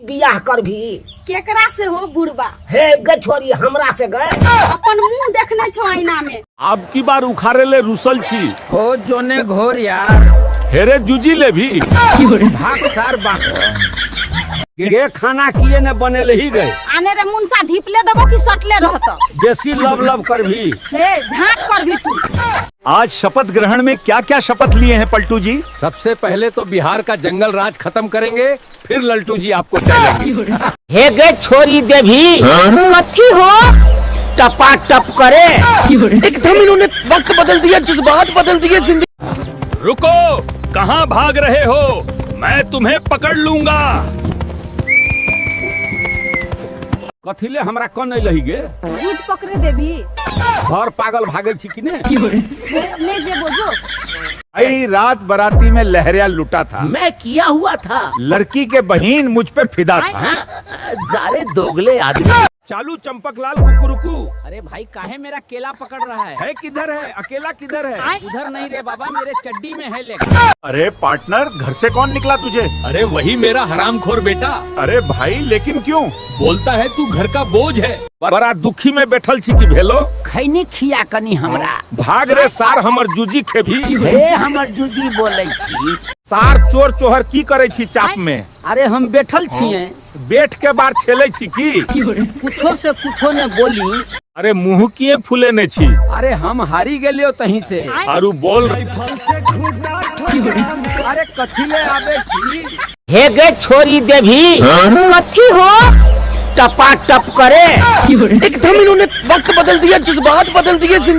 बियाह करभी? केकरा से हो बुढ़बा? हे गे छोरी, हमरा से गे। अपन मुंह देखने छो आईना में। अब की बार उखाड़े ले रुसल छी। हो जोने घोर यार। हेरे जूजी ले भी। भाग सार बाक। गे खाना किए ने बनेले ही गए? आने रे मुनसा, धीपले देबो कि सटले रहत? बेसी लब लब कर भी। हे, झांट कर भी तू। आज शपथ ग्रहण में क्या क्या शपथ लिए हैं पलटू जी? सबसे पहले तो बिहार का जंगल राज खत्म करेंगे, फिर ललटू जी आपको चलेंगे। हे गे छोरी देवी। कथी हो? टपा टप करे। एकदम इन्होंने वक्त बदल दिया, जज्बात बदल दिए, जिंदगी। रुको, कहाँ भाग रहे हो? मैं तुम्हें पकड़ लूंगा। कथिले हमरा कन लही गे? जूझ पकड़े देभी। घर पागल भागे छी कि ने? हे, ले जेबो जो। भाई, रात बराती में लहरिया लुटा था। मैं किया हुआ था। लड़की के बहन मुझ पे फिदा था। जारे दोगले आदमी। चालू चंपकलाल कुकुरुकू। अरे भाई, काहे मेरा केला पकड़ रहा है? है किधर है? अकेला किधर है? उधर नहीं रे बाबा, मेरे चड्डी में है ले। अरे पार्टनर, घर से कौन निकला तुझे? अरे, वही मेरा हरामखोर बेटा। अरे भाई, लेकिन क्यों? बोलता है, तू घर का बोझ है। बड़ा दुखी में बैठल छी, की भेलो? खैनी खिया कनी हमरा। भाग रे सार, हमर जूजी खेबी। हे, हमर जूजी बोलै छी। सार चोर चोहर की करे छी चाप में? अरे, हम बैठल छिए। बैठ के बार छेले छी की? कुछो से कुछो ने बोली। अरे, मुंह किए फूले ने छी? अरे, हम हारी गेलियो तहीं से। आरू बोल। अरे, कथी ले आबे छी? हे गे छोरी देवी। कथी हो? टपा टप करे। एकदम इन्होंने वक्त बदल दिया, जज्बात बदल दिए, जिंदगी।